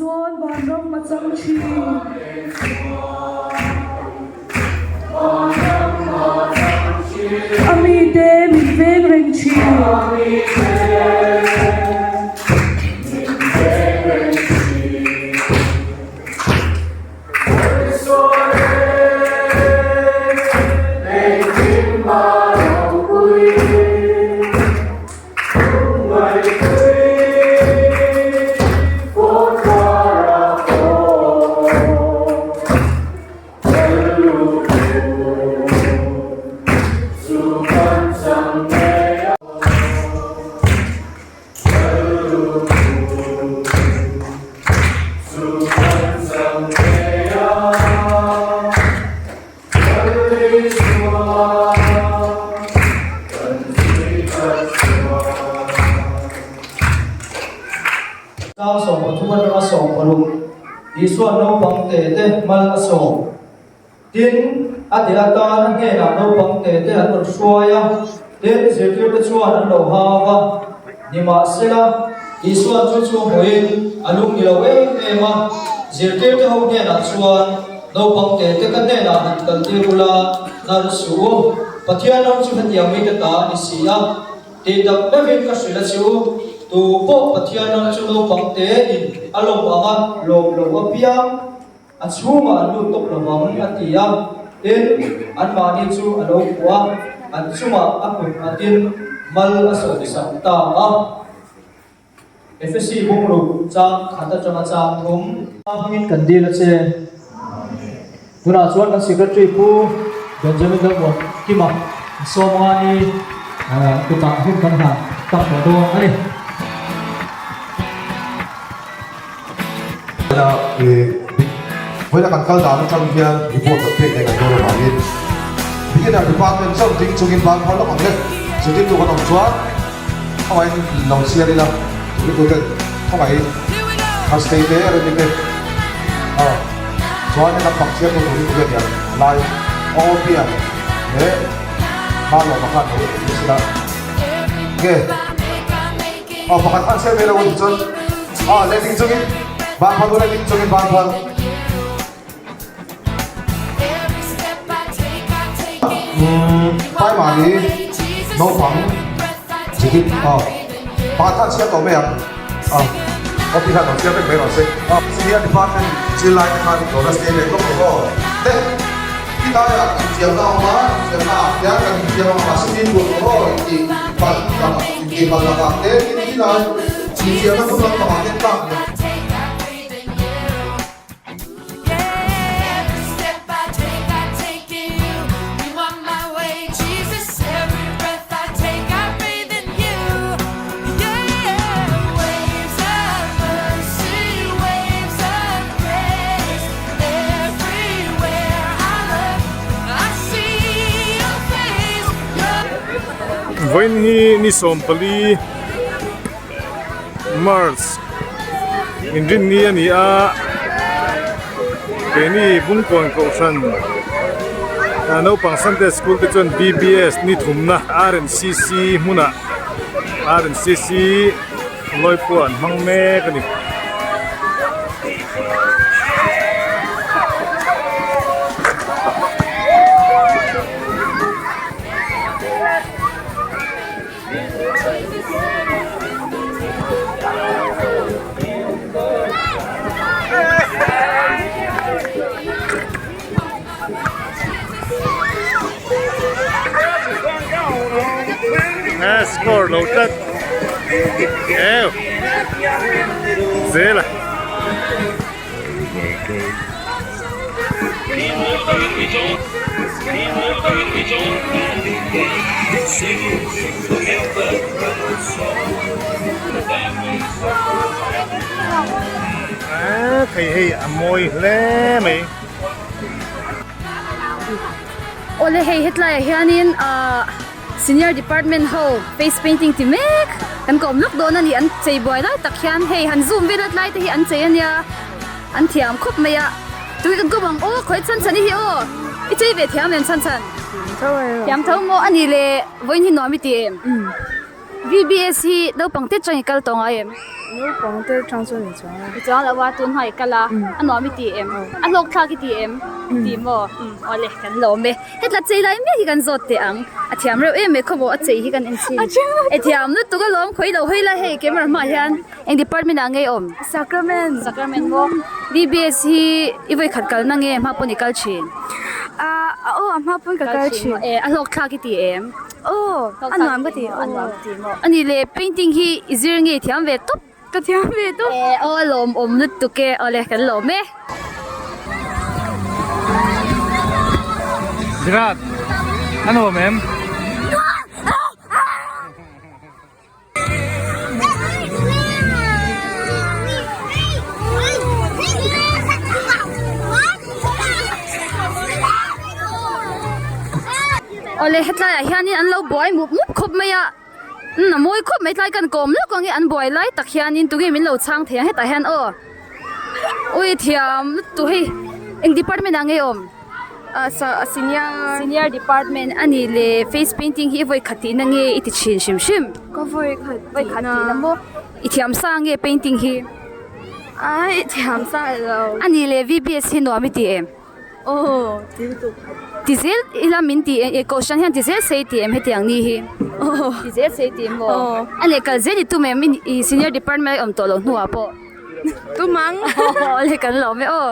chuan vanram a chang thin. A mite min veng reng thin. Chang 13 atanga 16, Isuan naupang te te mal a sawm. Tin, a ti atan a hnenah naupang te te an rawn hruai a, tin, zirtirte chuan an lo hau a. Nimahsela, Isuan chu chu hmuhin a lung ni lo em em a, zirtirte ho hnenah chuan, Naupang te te ka hnenah han kaltir ula, hnar suh u, Pathian ram chu hetiang mite ta a ni si a. Tih tak meuhin ka hrilh a chu, tu pawh Pathian ram chu naupang tein a lawm ang a, lawm lo apiang. A chhungah an lut tawp lo vang, a ti a. Tin, anmahni chu a lo phuah a, an chungah a kut nghatin mal a sawmsak ta a. Efesi bungruk chang khat atanga chang thum. Hmangin kan dil a che. Tunah chuan kan Secretary Pu Benjamin Lalmuan Kima Sawmngani kutah hun kan hlan tak tawh dawn a ni. Vawiina kan kal dan atang hian report kan pek leh kan dawn avangin Beginner Department chauh ding chungin ban phar lawk ang le. Zirtirtu kan awm chuan khawngaihin lo chhiar ila, zirtirtuten khawngaihin Thursday te Remi te chuan he lampang chhiar tur turin tu hian lai aw pian leh Hmalawma khan lo ni sila. Nge aw pakhat khan chhiar ve lo a ni chuan. Ah, letting chungin ban phal letting chungin ban phal. Pai mani naupang chitin ah pa khan chhiar tawh mai ang ah copy khan lo chhiar vek mai rawh se ah senior department zirlai te khan lo la stay leh lawk rawh aw le tilaiah infiamna a awm a infiamna ah hian kan infiam ang mahse fimkhur rawh aw intih palh lakah intih palh lakah te tin tilai Infiamna hmun lampangah hian tlak ni. Vawiin hi ni 14 March inrinni a ni a keini Bungkawn Kohhran naupang Sunday School te chuan B_B_S ni thumna R_N_C_C hmunah R_N_C_C Lawipua an hmang mek a ni. Score lo tlat eu zela a thei hei a mawi hle mai. Awle hei hetlaiah hianin ahh senior department ho face painting ti mek kan ka awm lawk dawn a ni an chei buai lai tak hian hei han zoom vel a tlai te hi an chei a nia an thiam khawp mai a tui kan kawm ang aw khawi chhan chhan i hi aw i chei ve thiam em chhan chhan thiam tho maw a ni le vawiin hi nuam i ti em. VBS hi naupang te atang i kal tawh ngai em? Naupang te atang chuan i chuang a. I chuang lo a, tun hma i kal a, a nuam i ti em? A hlawk thlak i ti em? Ti maw? Awle kan lawm e. Hetla chei lai mek hi kan zawt teh ang. A thiam reuh em e khawmaw a chei hi kan en chin. E thiam lutuk alawm khawi lo hawi la hei camera hmaah hian eng department ah nge awm? Sacrament. Sacrament maw? VBS hi i vawi khat kalna nge hma pawn i kal thin? Aaa aw a hma pawn ka kal thin. E a hlawk thlak i ti em? Aw a nuam ka ti a nuam ka ti maw? Ani le painting hi i zir nge i thiam ve tawp? Ka thiam ve tawp. E aw a lawmawm lutuk e awle kan lawm e. Virat, a nuam em? Awle hetlaiah hianin an lo buai mup mup khawp mai a umm a mawi khawp mai tlai kan kawm lawk ang e an buai lai tak hianin tunge min lo chhang thei ang hetah hian aw ui thiam lutuk hei eng department ah nge awm senior senior department a ni le face painting hi i vawi khat tihna nge i ti thin hrim hrim ka vawi khat vawi khat tihna maw i thiam sa nge painting hi ai i thiam sa lo a ni le V B S hi nuam i ti em aw ti lutuk ti zel ila min ti em kohhran hian ti zel se i ti em hetiang ni hi aw ti zel se i ti em aw a leh kal zel i tum em i senior department a awm tawh loh hnuah pawh tumang aw le kan lawm e aw.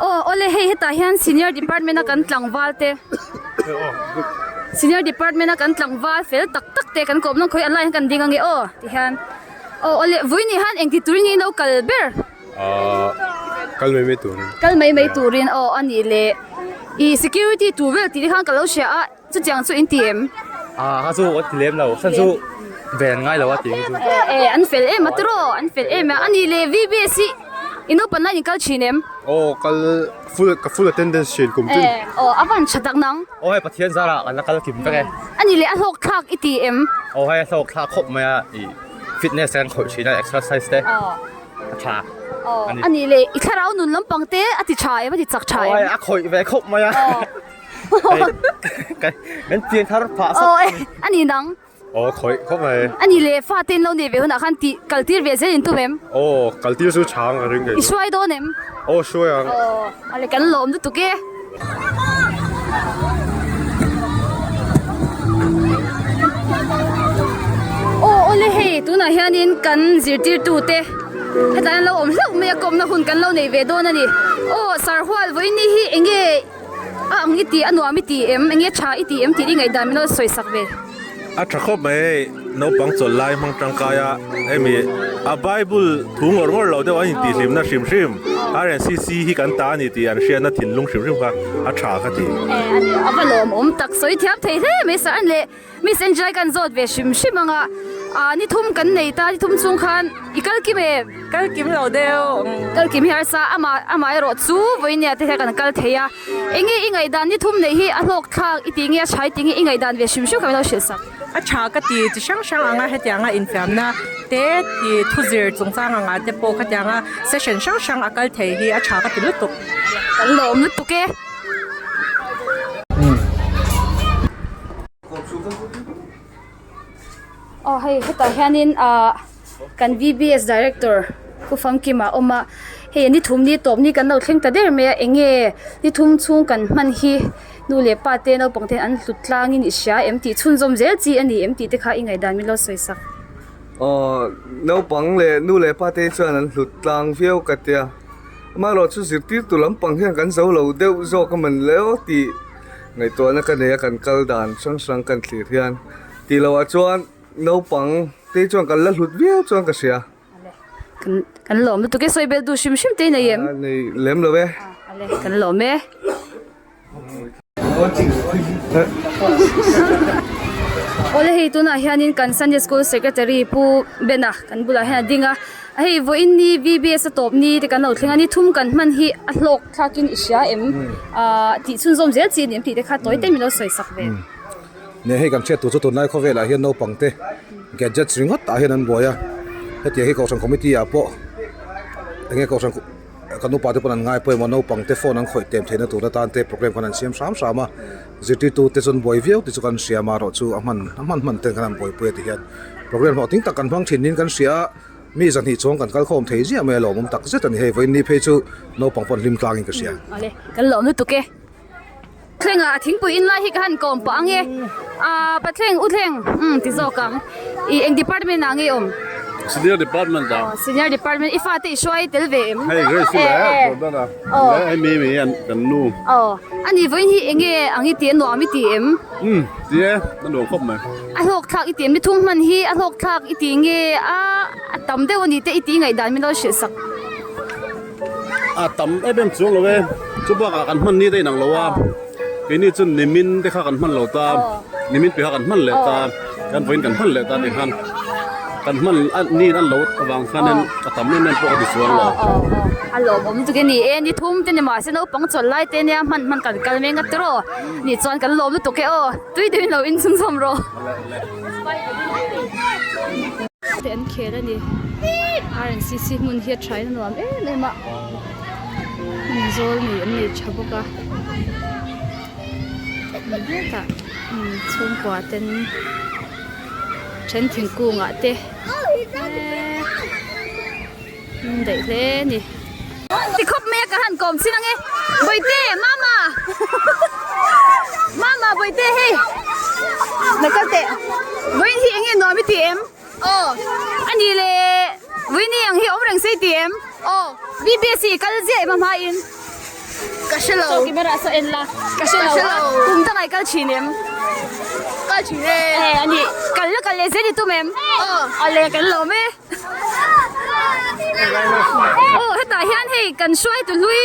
Aw awle hei hetah hian senior department a kan tlangval te senior department a kan tlangval fel tak tak te kan kawm lawng khawi a lai hian kan ding ange aw ti hian aw awle vawiin ah hian engti turin nge ilo kal ber Ahh kal mai mai turin kal mai mai turin aw a nih leh ih security tur vel tih te khan ka lo hria a. Chutiang chu in ti em? Ah kha chu an ti lem lo, chhan chu ve an ngai lo a ti chu. Eh an fel em a tiraw, an fel em a, a ni le VBS hi i naupang lai in kal thin em? Aw kal full ka full attendance thin kum tin. Eh aw a van tha tak nang. Aw hei Pathian zarah kan la kal kim vek e. A ni le a hlawk thlak i ti em? Aw hei a hlawk thlak khawp mai a, i fitness te kan khawih thin a exercise te. A tha. Aw a ni le i thlarau nun lampang te a ti tha em a ti chak tha em? Aw hei a khawih ve khawp mai a. Kan pian thar phah sawt. Aw a ni nang. Aw khawih khawp mai. A ni le fa te in lo nei ve hunah khan tih kal tir ve zel in tum em? Aw kal tir chu chhang ka ring kei chu. I hruai dawn em? Aw hruai ang. Aw a le kan lawm lutuk e. Aw awle hei tunah hianin kan zirtirtu te hetlai an lo awm hlauh mai a kawmna hun kan lo nei ve dawn a ni. Aw sarhual vawiin ni hi enge A ang i ti, a nuam i ti em? Enge tha i ti em tih i ngaihdan min lo sawi sak ve. A tha khawp mai hei, naupang chawlh lai hmang tangkai a, hemi a Bible thu ngawr ngawr loh deuh an intihhlimna hrim hrim, RNCC hi kan ta a ni tih an hriatna thinlung hrim hrim kha a tha ka ti. E, a ni, a va lawmawm tak, sawi thiam thei hle mai sir, an leh Miss Angela kan zawt ve hrim hrim ang a, ah ni thum kan nei ta, ni thum chung khan i kal kim em? Kal kim lo deuh. Kal kim hi harsa, amah amah erawh chu vawinia te hian kan kal thei a, enge i ngaihdan ni thum neih hi a hlawk thlak i tih nge a tha i tih nge i ngaihdan ve hrim hrim kha min lo hrilh sak. A tha ka ti chi hrang hrang anga hetianga infiamna te ti thuzir chungchang anga te pawh khatianga session hrang hrang a kal thei hi a tha ka ti lutuk. Kan lawm lutuk e. Aw hei hetah hianin ahh kan V B S director Pu Famkima a awm a hei ni thum ni tawp ni kan lo thleng ta der mai a enge ni thum chhung kan hman hi nu leh pa te naupang te an hlut tlangin i hria em tih chhunzawm zel chi a ni em tih te kha i ngaihdan min lo sawi sak. Aw naupang leh nu leh pa te chuan an hlut tlang viau ka tia amaherawhchu zirtirtu lampang hian kan zo lo deuh zawk a man le aw tih. Ngaihtuahna ka nei a kan kal dan hrang hrang kan thlir hian tih loh ah chuan naupang te chuan kan la hlut viau chuan ka hria. Kan kan lawm lutuk e sawi bel duh hrim hrim te i nei em? Nei lem lo e. Ale kan lawm e. Awle hei tunah hianin kan Sunday School Secretary Pu Bena kan bulah hian a ding a. Hei vawiin ni V B S a tawp ni te kan lo thleng a ni thum kan hman hi a hlawk thlakin i hria em ah tih chhunzawm zel chi a ni em tih te kha tawi te min lo sawi sak ve. Nia hei kan hriat tur chu tunlai khawvelah hian naupang te gadgets ringawt ah hian an buai a hetiang hi kohhran committee ah pawh eng nge kohhran. kan upa te pawn an ngai pawimawh naupang te phone an khawih tem theihna tur atan te programme khan an siam hram hram a zirtirtu te chuan buai viau te chu kan hria amaherawh chu a hman a hman hman ten khan an buaipui a ti hian programme hlawhtling tak kan hmang thin niin kan hria a mi zahnih chuang kan kal khawm thei ziah mai a lawmawm tak zet a ni hei vawiin ni phei chu naupang pawh an hlim tlangin ka hria. Awle kan lawm lutuk e. Thleng ah thingpui in lai hi ka han kawm pah ange ah Pathleng U Thleng umm ti zawk ang ih eng department ah nge i awm? Senior department ah. Aw senior department i fate i hruai tel ve em? Hei Grace hi leh Jordan a leh hei Mimi hi kan nu. Aw ani vawiin hi enge ang i ti a nuam i ti em? Umm ti e a nuam khawp mai. A hlawk thlak i ti em? Nithum hman hi a hlawk thlak i ti nge a a tam deuh a ni te i ti ngaihdan min lo hrilh sak. A tam em em chuang lo e, chu bakah kan hman ni te inang lo a, keini chu nimin te kha kan hman lo ta, nimin piah kha kan hman leh ta, kan vawiin kan hman leh ta tih khan kan hman ni in an lo avang khanin a tam em em pawh ka ti chuang lo. A lawmawm lutuk e ni e, ni thum te ni mahse naupang chawlh lai te nia hman hman kan kal mek a tiraw nih chuan kan lawm lutuk e aw, tui deuhin lo inchhunzawm rawh. Te an khel a ni RNCC hmun hi a thain a nuam em em a hmun zawl nei an nei tha bawk a hetah chhungkua ten then thingkung ah te eee daih hle a ni. Ti khawp mai a ka han kawm chin ange Bawihte mama mama Bawihte hei la kal teh vawiin hi enge nuam i ti em aw ani le vawiin hi ang hi awm reng se i ti em aw BBS i kal ziah em a hma in ka hre lo saw camera saw en la ka hre lo kum dangah i kal thin em kal thin e e ani kal la kal leh zel i tum em aw ale kan lawm e. Aw hetah hian hei kan hruaitu hlui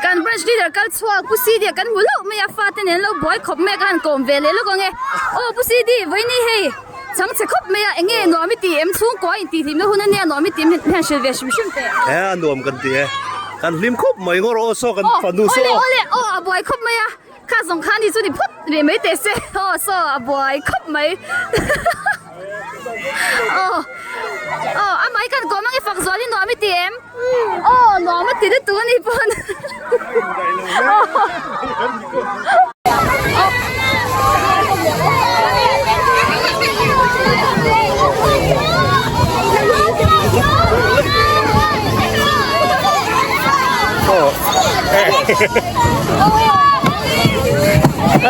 kan branch leader kal chhuak Pu Sidi a kan hmu hlauh mai a fate nen lo buai khawp mai a ka han kawm ve leh lawk ang e aw Pu Sidi vawiini hei chhang chhe khawp mai a eng nge nuam i ti em chhungkua intih hlimna hun ania nuam i ti em hian hrilh ve hrim hrim teh. He a nuam kan ti e kan hlim khawp mai ngawr aw saw kan fanu saw. Awle awle aw a buai khawp mai a. Kha zawng kha ni chu ni phawt ve mai teh se aw saw a buai khawp mai aw aw a mai kan kawm ange fak zual hi nuam i ti em aw nuam a ti lutuk a ni pawn aw.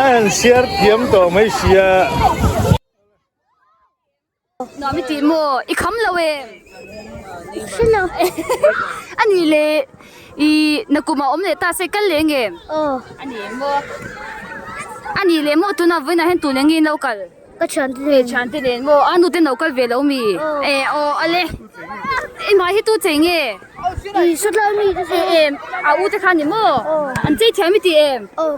An siar thiam tawh mai sia. Nuam i tih maw? I kham lo em? Hre lo. A nih le i nakum a awm leh ta se kal leh nge? Aw. A ni em maw? A nih le maw tunah vawiinah hian tun eng nge in lo kal? Ka thiante nen. Thiante nen maw? A nute no kal ve lo mi? E aw ale. I hmai hi tu chei nge? I sawtlai mi te E em a u te kha ni maw? An chei thiam i ti em? Aw.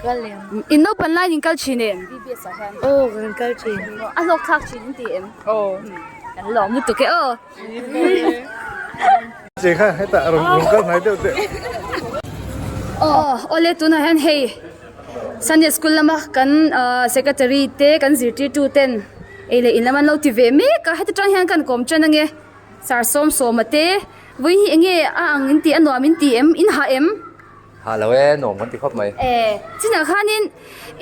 Aw in naupan laiin in kal thin em? Aw kan kal thin. A hlawk thlak thin in ti em? Aw. Kan lawm lutuk e aw. Che kha hetah rawn rawn kal hnai deuh teh. Aw awle tunah hian hei Sunday school lama kan secretary te kan zirtirtu ten ei leh in lam an lo ti ve mek a heti tang hian kan kawm tan ange. Sar sawm sawma te vawiin hi enge a ang in tih a nuam in ti em in hah em? Hah lo e, nuam kan ti khawp mai. E, chinah khanin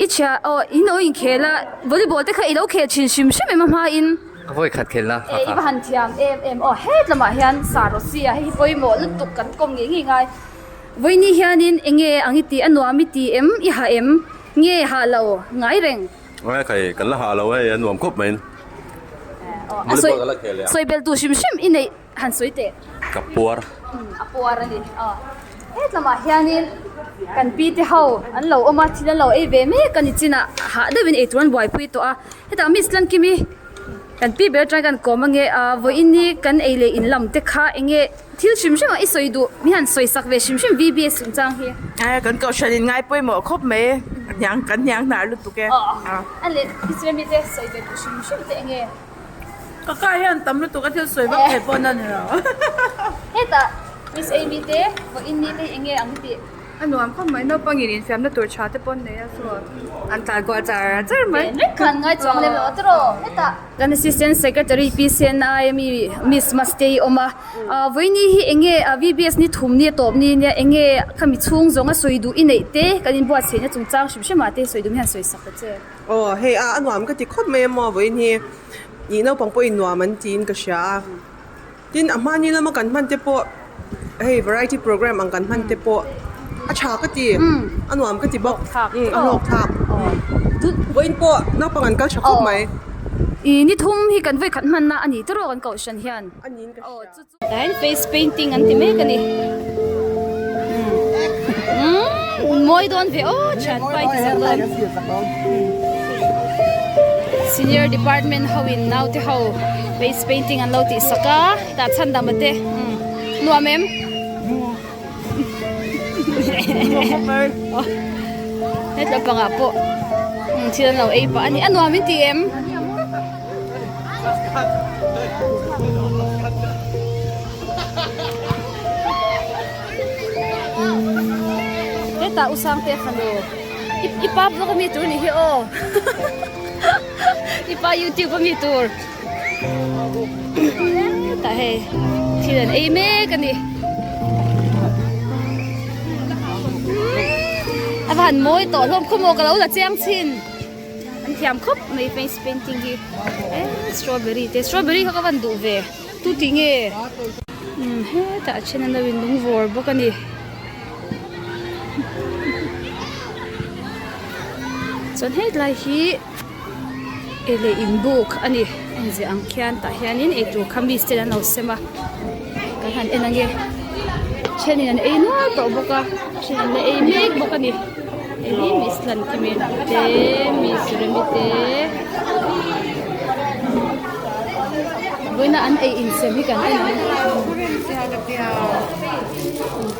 i chhia aw in lo inkhel a, volleyball te kha i lo khel thin hrim hrim em a hmain? Ka vawi khat khel na, E, i va han thiam em em aw, het lamah hian sar aw sia hei hi pawimawh lutuk kan kawm ngei ngei ngai. Vawiini hianin enge ang i tih a nuam i ti em, i hah em? Nge hah lo ngai reng? Ngai khai kan la hah lo hei a nuam khawp mai. A sawi sawi bel tur hrim hrim i neih han sawi teh. Ka puar. A puar a ni. Het lamah hianin kan pi te ho an lo awm a, thil an lo ei ve mek a ni chinah hah deuhin eitur an buaipui tawh a. Hetah Miss Lankimi kan pi ber atang kan kawm ange a vawiin hi kan ei leh in lam te kha enge thil hrim hrim a i sawi duh mi han sawi sak ve hrim hrim VBS chungchang hi. Kan kohhran in ngai pawimawh khawp mai hniang kan hniang hnar lutuk e. A leh Israel mite sawi ve duh hrim hrim te enge. Ka ka hian tam lutuk a thil sawi vak thei pawh na ni lo. Hetah. Miss Amy te vawiin ni te hi enge ang tih? A nuam khawp mai, naupangin infiamna tur tha te pawh an nei a chuan an tlan kual char char mai. Reng khan ngai chuang lem lo a tiraw hetah. Kan Assistant Secretary Pi Senai mi Miss Mastei awm a, vawiin ni hi enge VBS ni thum ni a tawp ni nia enge khami chhung zawnga sawi duh i neih te kan inbuatsaihna chungchang hrim hrim ah te sawi duh hian sawi sak ta che. Aw hei a a nuam ka ti khawp mai a maw vawiin hi ih naupang pawhin nuam an tiin ka hria a. Tin, a hmani lama kan hman te pawh hei variety program ang kan hman te pawh a tha ka ti, a nuam ka ti bawk, a hlawk thlak. Vawiin pawh naupang an kal tha khawp mai. I ni thum hi kan vawi khat hmanna a ni tawrh kan kohhran hian. Tain face painting an ti mek a ni. Mawi dawn ve aw thian pai ti sak dawn. Senior department ho in naute ho face painting an lo tih sak a tah chhan dam ate nuam em hetla pangah pawh thil an lo ei pah a ni a nuam in ti em. Hetah u Sangte fanu i pa vlog ami tur nih hi aw i pa youtube ami tur hetah hei thil an ei mek a ni a va han mawi tawh hlawm khawmaw ka lo la chiang chhin an thiam khawp mai face painting hi strawberry te strawberry kha ka van duh ve tu tih nge. Umm hetah a then an lo in lung vawr bawk a ni chuan hetlai hi ei leh in buk a ni a inziah ang khian tah hianin eitur kha miss ten an lo sem a kan han en ange thenin an ei nual tawh bawk a then an la ei mek bawk a ni hei hi miss Tlankimi te miss Remi te. Vawiina an ei insem hi kan en ang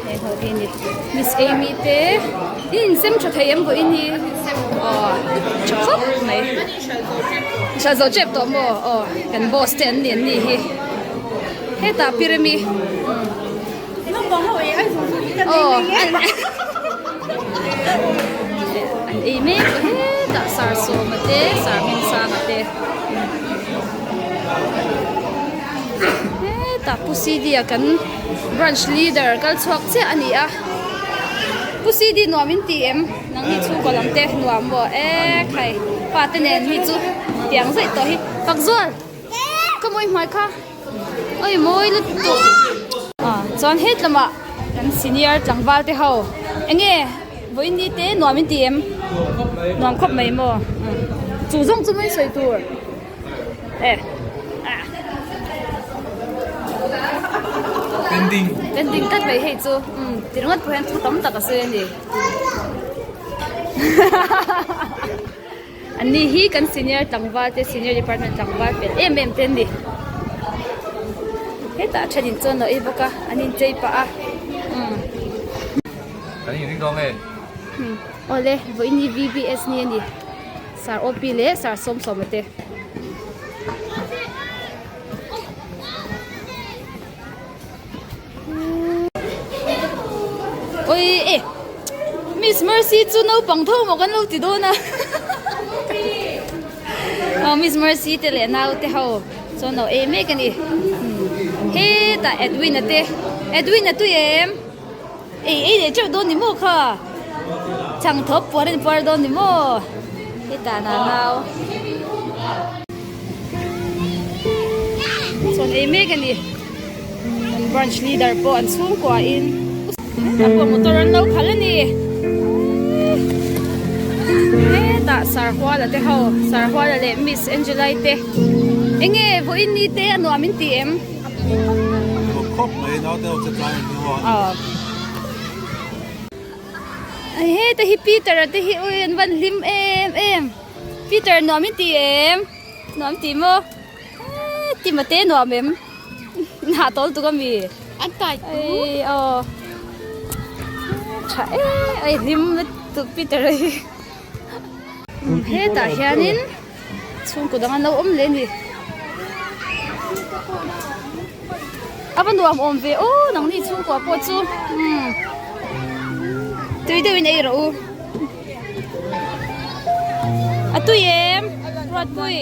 hei ho hi ni Miss Amy te i insem tha thei em vawiin hi aw tha khawp mai tha zo tep tawh maw aw kan boss te an ni an ni hi hetah Piremi aw an ei mek hetah sar sawma te sar hming sanga te. Hetah Pu Cd-a kan branch leader kal chhuak chiah a ni a Pu Cd nuam in ti em nangni chhungkaw lam te nuam maw e khai pa te nen hi chu tiang zaih tawh hi fak zual ka mawi hmai kha oi mawi lutuk ah chuan het lamah kan senior tlangval te ho enge vawiin ni te nuam in ti em nuam khawp mai maw chu zawng chu mai sawi tur. Eh. Ah. Pending. Pending tlat mai hei chu. Um, ti ringawt pawh hian thu tam tak a sawi a ni. An ni hi kan senior tlangval te senior department tlangval fel em em te an ni. Hetah a then in chuan a ei bawk a, an inchei pah a. Um. Kan inring dawn nge? Hmm. Awle, vawiin hi VBS ni a ni. Sir OP leh Sir Sawmsawma te. Oi e Miss Mercy chu naupang tho maw kan lo ti dawn a Aw Miss Mercy te leh nau te ho chuan lo ei mek a ni hetah Edwin a te Edwin a tui em Ei ei leh teuh dawn ni maw kha? Chhang thawp puar in puar dawn ni maw? Hetah na nau. Chuan ei mek a ni. Kan branch leader pawh an chhungkua in hetah pawh motor an lo khalh a ni. Hetah Sarhuala te ho, Sarhuala leh Miss Angelai te. Enge vawiin ni te a nuam in ti em? Khawp mai nau te ho che tlai an hmu a. Ai heta hi Peter a te hi ui an van hlim em em. Peter nuam in ti em? Nuam ti maw? Ti mate nuam em? Hah tawl tuk ami? An tai tu. Ai aw. Tha e ai hlim lutuk Peter a hi. Hetah hianin Chhungkaw dang an lo awm leh a ni. A va nuam awm ve aw nangni chhungkua pawh chu umm tui deuhin ei rawh u. A tui em Ruatpui.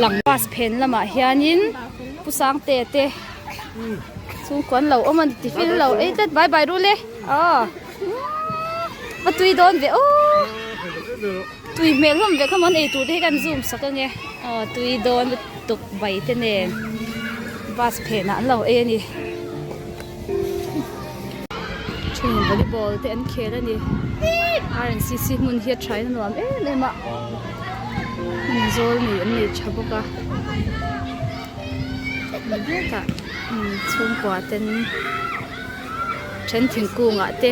Lang bus phen lamah hianin Pu Sangtea te chhungkua an lo awm a ni tiffin an lo ei tlat bye bye rul e aw va tui dawn ve aw tui hmel hlawm ve kha maw an ei tur te hi kan zoom sak ange aw tui dawn lutuk bai te nen bus phenah an lo ei a ni thenin volleyball te an khel a ni rncc hmun hi a tha in a nuam em em a hmun zawl nei an nei tha bawk a. Hetah chhungkua ten then thingkungah te